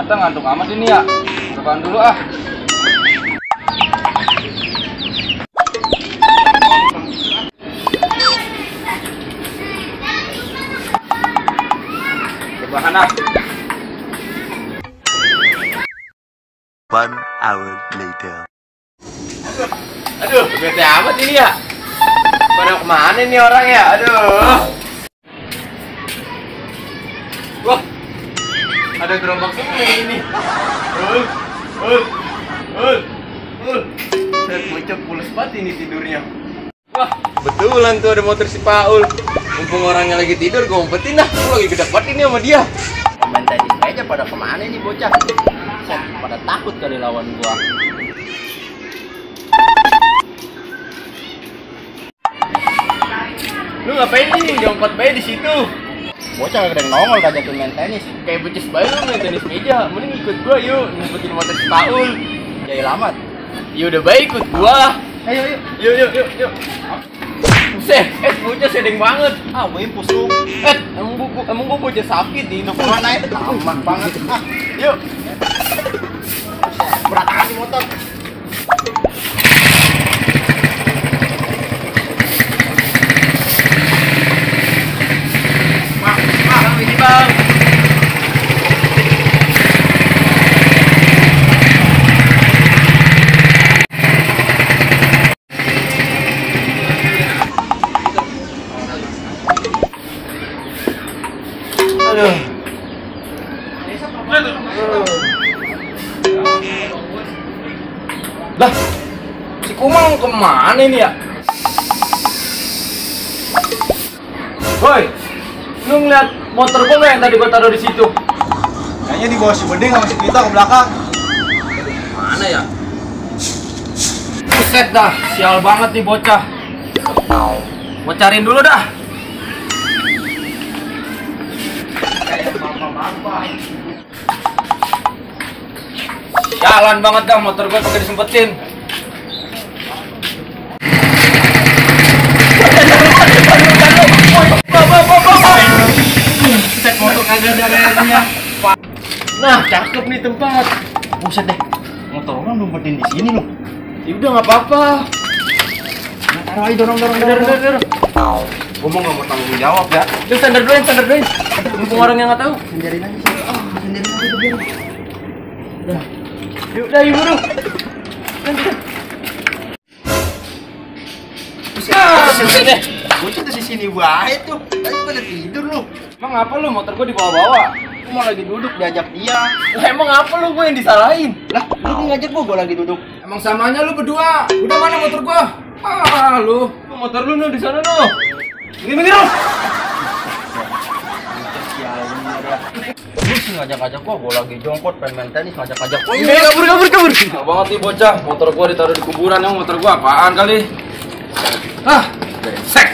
Jakarta ngantuk amat ini ya. Rebahan dulu ah. Rebahan ah. 1 hour later. Aduh, bete amat ini ya. Pada kemana nih orang ya? Aduh. Wah, ada gerobak semua ini. Set bocah pules banget ini tidurnya. Wah, betulan tuh ada motor si Paul. Mumpung orangnya lagi tidur, gue umpetin dah. Gue lagi gedek ini sama dia. Main tenis aja pada kemana nih bocah? Set, pada takut kali lawan gua. Lu ngapain nih jongkot bayi di situ? Bocah gak ada yang nongol ngajakin main tenis. Kayak becis bayi lu main tenis meja. Mending ikut gua yuk, ngumpetin motor si Paul. Jahil amat. Ya udah baik ikut gua. Ayo yuk. Buset, bocah sedeng banget. Ah, mampus lu. Emang gua bocah sakit di hidup mana itu? Aman banget. Ah, yuk. Berantakan di motor. Ini bang. Aduh. Lah, si Kumang kemana ini ya? Woi, lu ngeliat motor gua nggak yang tadi gua taruh di situ? Kayaknya di bawah si Beding sama si kita ke belakang. Mana ya? Buset dah, sial banget nih bocah. Gua cariin dulu dah. Jalan banget dah motor gue pakai disempetin. Set motor kagak ada remnya. Nah, cakep nih tempat. Buset deh, motor orang numpetin di sini loh. Ya udah nggak apa-apa. Nah, taruh aja dorong. Gue mau nggak mau tanggung jawab ya. Lu standar dulu. Mumpung orang yang nggak tahu. Hindarin aja sih. Hindarin aja biar. Udah. Yuk buru. Buset deh. Bocah tuh di sini wae tuh. Tadi pada tidur lu. Emang apa lu motor gua dibawa-bawa? Gua mau lagi duduk diajak dia. Lah emang apa lu gua yang disalahin? Lah, lu ngajak gua lagi duduk. Emang samanya lu berdua. Udah mana motor gua? Ah, lu Motor lu di sana no. Minggir lu. Lu sih ngajak-ngajak gua lagi jongkot pengen main tenis ngajak-ngajak. Oh Ini kabur. Nah, banget nih bocah. Motor gua ditaruh di kuburan, yang motor gua apaan kali? Ah, brengsek.